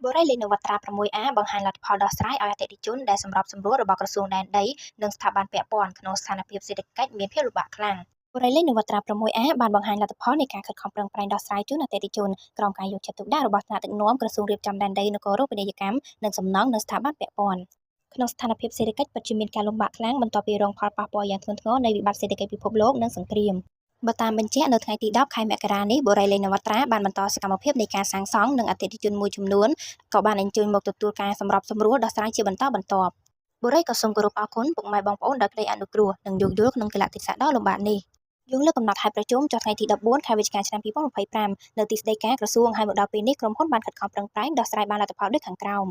បុរីលេខនវត្រា 6A បង្ហាញលទ្ធផលដោះស្រាយឲ្យអតិថិជនដែលសម្របសម្រួលរបស់ក្រសួងដែនដីនិងស្ថាប័នពាក់ព័ន្ធក្នុងស្ថានភាពសេដ្ឋកិច្ចមានភាពលំបាកខ្លាំងបុរីលេខនវត្រា 6A បានបង្ហាញលទ្ធផលនៃការខិតខំប្រឹងប្រែងដោះស្រាយជូនអតិថិជនក្រោមការយកចិត្តទុកដាក់របស់ថ្នាក់ដឹកនាំក្រសួងរៀបចំដែនដីនគរូបនីយកម្មនិងសំណង់និងស្ថាប័នពាក់ព័ន្ធក្នុងស្ថានភាពសេដ្ឋកិច្ចពិតជាមានការលំបាកខ្លាំងបន្ទាប់ពីរងផលប៉ះពាល់យ៉ាងធ្ងន់ធ្ងរនៃវិបត្តិសេដ្ឋកិច្ចពិភពលោកនិងសង្គ្រាមបើតាមបញ្ជាក់នៅថ្ងៃទី10ខែមករានេះបុរីលេខនវត្រាបានបន្តសកម្មភាពនៃការសាងសង់និងអតិថិជនមួយចំនួនក៏បានអញ្ជើញមកទទួលការសម្របសម្រួលដោះស្រាយជាបន្តបន្ទាប់បុរីក៏សូមគោរពអរគុណពុកម៉ែបងប្អូនដោយក្តីអនុគ្រោះនិងយោគយល់ក្នុងកាលៈទេសៈដ៏លំបាកនេះយើងលើកកំណត់ហេតុប្រជុំចុះថ្ងៃទី14ខែវិច្ឆិកាឆ្នាំ2025នៅទីស្តីការក្រសួងហើយមកដល់ពេលនេះក្រុមហ៊ុនបានខិតខំប្រឹងប្រែងដោះស្រាយបានលទ្ធផលដូចខាងក្រោម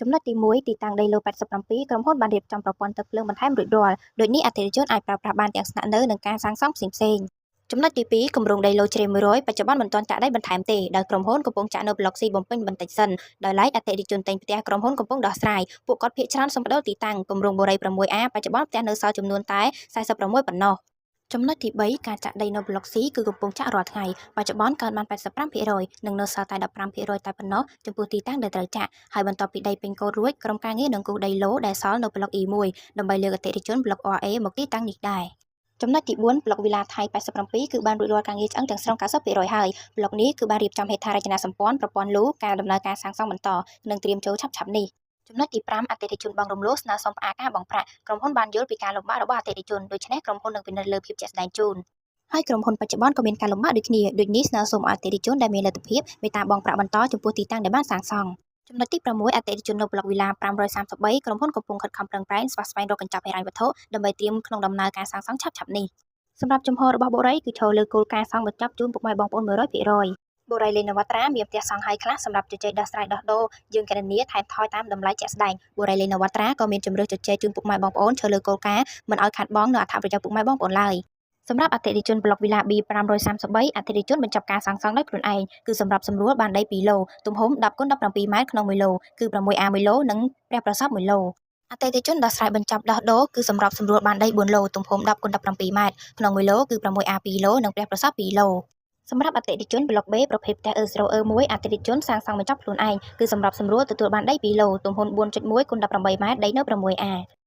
ចំណុចទី1ទីតាំងដីឡូ87ក្រុមហ៊ុនបានរៀបចំប្រព័ន្ធទឹកភ្លើងបន្ថែមរួចរាល់ដូចនេះអតិថិជនអាចប្រើប្រាស់បានទាំងស្នាក់នៅនិងការសាងសង់ផ្សេងៗចំណុចទី2គម្រោងដីឡូជ្រេ100បច្ចុប្បន្នមិនទាន់ចាក់ដីបន្ថែមទេដោយក្រុមហ៊ុនកំពុងចាក់នៅប្លុក C បំពេញបន្តិចសិនដោយឡែកអតិថិជនទិញផ្ទះក្រុមហ៊ុនកំពុងដោះស្រាយពួកគាត់ភាគច្រើនសូមប្ដូរទីតាំងគម្រោងបុរី 6A បច្ចុប្បន្នផ្ទះនៅសល់ចំនួនតែ46ប៉ុណ្ណោះចំណុចទី3ការចាក់ដីនៅប្លុក C គឺកំពុងចាក់រាល់ថ្ងៃបច្ចុប្បន្នកើនបាន85%និងនៅសល់តែ15%តែប៉ុណ្ណោះចំពោះទីតាំងដែលត្រូវចាក់ហើយបន្ទាប់ពីដីពេញកូតរួចក្រុមការងារនឹងគូសដីឡូដែលសល់នៅប្លុក E1 ដើម្បីលើកអតិថិជនប្លុក RA មកទីតាំងនេះដែរចំណុចទី4ប្លុកវីឡាថៃ87គឺបានរួចរាល់ការងារឆ្អឹងទាំងស្រុង90%ហើយប្លុកនេះគឺបានរៀបចំហេដ្ឋារចនាសម្ព័ន្ធប្រព័ន្ធលូការដំណើរការសាងសង់បន្តនិងត្រៀមចូលឆាប់ៗនេះចំណុចទី5អតិថិជនបង់រំលោះស្នើសុំផ្អាកការបង់ប្រាក់ក្រុមហ៊ុនបានយល់ពីការលំបាករបស់អតិថិជនដូច្នេះក្រុមហ៊ុននឹងពិនិត្យលើភាពជាក់ស្ដែងជូនហើយក្រុមហ៊ុនបច្ចុប្បន្នក៏មានការលំបាកដូចគ្នាដូចនេះស្នើសុំអតិថិជនដែលមានលទ្ធភាពមេត្តាបង់ប្រាក់បន្តចំពោះទីតាំងដែលបានសាងសង់ចំណុចទី6អតិថិជននៅប្លុកវីឡា533ក្រុមហ៊ុនកំពុងខិតខំប្រឹងប្រែងស្វះស្វែងរកកញ្ចប់ហិរញ្ញវត្ថុដើម្បីត្រៀមក្នុងដំណើរការសាងសង់ឆាប់ៗនេះសម្រាប់ជំហររបស់បុរីគឺឈរលើគោលការណ៍សង់បញ្ចប់ជូនពុកម៉ែបងប្អូន100%បុរីលេនវត្រាមានផ្ទះសង់ហើយខ្លះសម្រាប់ជជែកដោះស្រាយដោះដូរយើងគណនាថែមថយតាមតម្លៃជាក់ស្ដែងបុរីលេនវត្រាក៏មានជម្រើសជជែកជូនពុកម៉ែបងប្អូនឈរលើគោលការណ៍មិនឲ្យខាតបង់នៅអត្ថប្រយោជន៍ពុកម៉ែបងប្អូនឡើយសម្រាប់អតិថិជនប្លុកវីឡា B533 អតិថិជនបញ្ចប់ការសាងសង់ដោយខ្លួនឯងគឺសម្រាប់សម្រួលបានដី2ឡូទំហំ10គុណ17ម៉ែត្រក្នុង1ឡូគឺ 6A 1ឡូនិងព្រះប្រសព1ឡូអតិថិជនដោះស្រាយបញ្ចប់ដោះដូរគឺសម្រាប់សម្រួលបានដី4ឡូទំហំ10គុណ17ម៉ែត្រក្នុង1ឡូគឺ 6A 2ឡូនិងព្រះប្រសព2ឡូសម្រាប់អតិថិជនប្លុក B ប្រភេទផ្ទះ E0E1 អតិថិជនសាងសង់បញ្ចប់ខ្លួនឯងគឺសម្រាប់សម្រួលទទួលបានដី2ឡូទំហំ4.1គុណ18ម៉ែត្រដីនៅ 6A។